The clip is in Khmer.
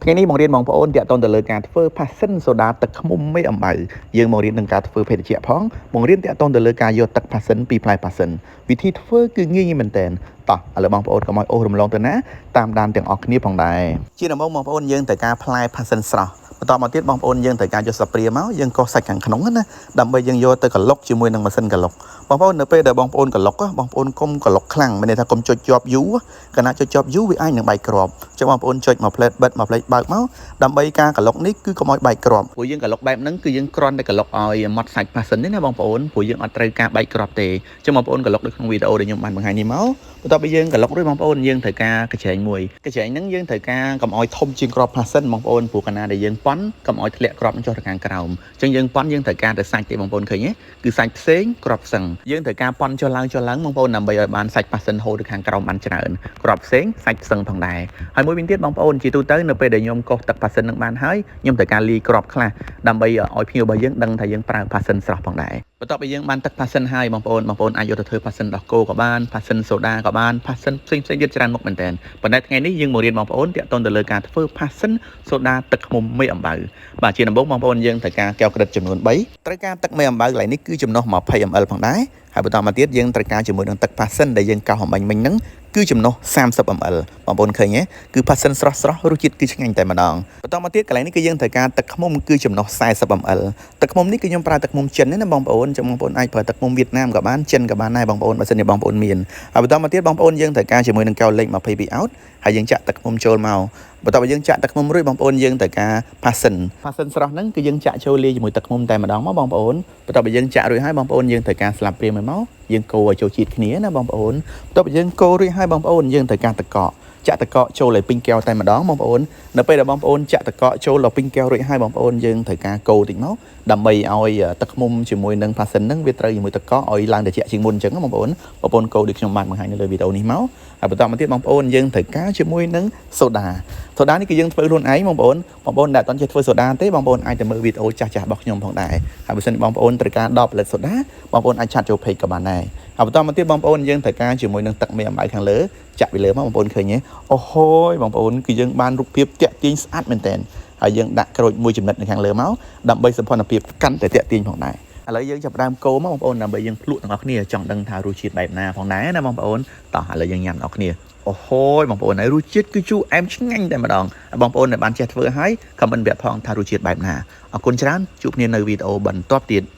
ថ្ងៃនេះបង្រៀនបងប្អូនទាក់ទងទៅលើការធ្វើផាសសិនសូដាទឹកឃ្មុំមេអំបៅយើងមករៀននឹងការធ្វើភេសជ្ជៈផងបង្រៀនទាក់ទងទៅលើការយកទឹកផាសសិនពីផ្លែផាសសិនវិធីធ្វើគឺងាយៗមែនទែនតោះឥឡូវបងប្អូនកុំឲ្យអូសរំលងទៅណាតាមដានទាំងអស់គ្នាផងដែរជាដំបូងបងប្អូនយើងត្រូវការផ្លែផាសសិនស្រស់បន្តមកទៀតបងប្អូនយើងត្រូវការយកស្លាបព្រាមកយើងកោសសាច់ខាងក្នុងណាដើម្បីយើងយកទៅក្លុកជាមួយនឹងម៉ាស៊ីនក្លុកបងប្អូននៅពេលដែលបងប្អូនក្លុកបងប្អូនកុំក្លុកខ្លាំងមានន័យថាកុំចុចជាប់យូរកាលណាចុចជាប់យូរវាអាចនឹងបែកគ្រាប់ចឹងបងប្អូនចុចមកផ្លេតបិទមកផ្លេតបើកមកដើម្បីការក្លុកនេះគឺកុំឲ្យបែកគ្រាប់ព្រោះយើងក្លុកបែបហ្នឹងគឺយើងគ្រាន់តែក្លុកឲ្យម៉ត់សាច់ប៉ាសិនទេណាបងប្អូនព្រោះយើងអត់ត្រូវការបែកគ្រាប់ទេចឹងបងប្អូនក្លុកដូចក្នុងវីដេអូដែលខ្ញុំបានបង្ហាញនេះមកបន្ទាប់ពីយើងក្លុករួចបងប្អូនយើងត្រូវការកញ្ច្រែងមួយកញ្ច្រែងហ្នឹងយើងត្រូវការកុំឲ្យធំជាងគ្រាប់ផាសិនបងប្អូនព្រោះកាលណាដែលយើងប៉ុនកុំឲ្យធ្លាក់គ្រាប់នឹងចុះទៅខាងក្រោមអញ្ចឹងយើងប៉ុនយើងត្រូវការតែសាច់ទេបងប្អូនឃើញទេគឺសាច់ផ្សេងគ្រាប់ផ្សឹងយើងត្រូវការប៉ុនចុះឡើងចុះឡើងបងប្អូនដើម្បីឲ្យបានសាច់ផាសិនហូរទៅខាងក្រោមបានច្រើនគ្រាប់ផ្សេងសាច់ផ្សឹងផងដែរហើយមួយវិញទៀតបងប្អូនជាទូទៅនៅពេលដែលខ្ញុំកោសទឹកផាសិននឹងបានហើយខ្ញុំត្រូវការលាយគ្រាប់ខ្លះដើម្បីឲ្យភ្ញៀវរបស់យើងដឹងថាយើងប្រើផាសិនស្រស់ផងដែរបន្ទាប់ពីយើងបានទឹកផាសិនហើយបងប្អូនបងប្អូនអាចយកទៅធ្វើផាសិនដោះគោក៏បានផាសិនសូដាក៏បានផាសិនផ្សេងផ្សេងទៀតច្រើនមុខមែនតើប៉ុន្តែថ្ងៃនេះយើងមករៀនបងប្អូនទាក់ទងទៅលើការធ្វើផាសិនសូដាទឹកឃ្មុំមេអំបៅបាទជាដំបូងបងប្អូនយើងត្រូវការកែវក្រិតចំនួន3ត្រូវការទឹកមេអំបៅកន្លែងនេះគឺចំណុះ20 ml ផងដែរហើយបន្តមកទៀតយើងត្រូវការជាមួយនឹងទឹកផាសិនដែលយើងកោសអំបញ្ញមិញហ្នឹងគឺចំណុះ30 ml បងប្អូនឃើញទេគឺផាសិនស្រស់ស្រស់រសជាតិគឺឆ្ងាញ់តែម្ដងបន្តមកទៀតកន្លែងនេះគឺយើងត្រូវការទឹកឃ្មុំគឺចំណុះ40 ml ទឹកឃ្មុំនេះគឺខ្ញុំប្រើទឹកឃ្មុំចិនទេណាបងប្អូនចឹងបងប្អូនអាចប្រើទឹកឃ្មុំវៀតណាមក៏បានចិនក៏បានដែរបងប្អូនបើសិនជាបងប្អូនមានហើយបន្តមកទៀតបងប្អូនយើងត្រូវការជាមួយនឹងកែវលេខ22អោតហើយយើងចាក់ទឹកឃ្មុំចូលមកបន្ទាប់ពីយើងចាក់ទឹកឃ្មុំរួចបងប្អូនយើងត្រូវការផាសិនផាសិនស្រស់ហ្នឹងគឺយើងចាក់ចូលលាយជាមួយទឹកឃ្មុំតែម្ដងមកបងប្អូនបន្ទាប់ពីយើងចាក់រួចហើយបងប្អូនយើងត្រូវការស្លាបព្រាមួយមកយើងកូរឲ្យចូលជាតិគ្នាណាបងប្អូនបន្ទាប់ពីយើងកូររួចហើយបងប្អូនយើងត្រូវការទឹកកកចាក់ទឹកកកចូលឲ្យពេញកែវតែម្ដងបងប្អូននៅពេលដែលបងប្អូនចាក់ទឹកកកចូលដល់ពេញកែវរួចហើយបងប្អូនយើងត្រូវការកូរតិចមកដើម្បីឲ្យទឹកឃ្មុំជាមួយនឹងផាសិនហ្នឹងវាត្រូវជាមួយទឹកកកឲ្យឡើងត្រជាក់ជាងមុនអញ្ចឹងបងប្អូនបងប្អូនកូរដូចខ្ញុំបានបង្ហាញនៅលើវីដេអូនេះមកហើយបន្តមកទៀតបងប្អូនយើងត្រូវការជាមួយនឹងសូដាសូដានេះគឺយើងធ្វើខ្លួនឯងបងប្អូនបងប្អូនដែលអត់ចេះធ្វើសូដាទេបងប្អូនអាចទៅមើលវីដេអូចាស់ៗរបស់ខ្ញុំផងដែរហើយបើសិនបងប្អូនត្រូវការ10ផលិតសូដាបងប្អូនអាច chat ចូល page ក៏បានដែរហើយបន្តមកទៀតបងប្អូនយើងត្រូវការជាមួយនឹងទឹកមេអំបៅខាងលើចាក់ពីលើមកបងប្អូនឃើញទេអូហូយបងប្អូនគឺយើងបានរូបភាពតាក់ទាញស្អាតមែនទែនហើយយើងដាក់ក្រូចមួយចំណិតនៅខាងលើមកដើម្បីសោភ័ណភាពកាន់តែតាក់ទាញផងដែរឥឡូវយើងចាប់ផ្ដើមកូរមកបងប្អូនដើម្បីយើងភ្លក់ទាំងអស់គ្នាចង់ដឹងថារសជាតិបែបណាផងដែរណាបងប្អូនតោះឥឡូវយើងញ៉ាំទាំងអស់គ្នាអូហូយបងប្អូនហើយរសជាតិគឺជូរអែមឆ្ងាញ់តែម្ដងបងប្អូនដែលបានចេះធ្វើហើយ comment ប្រាប់ផងថារសជាតិបែបណាអរគុណច្រើនជួបគ្នានៅវីដេអូបន្ទាប់ទៀត។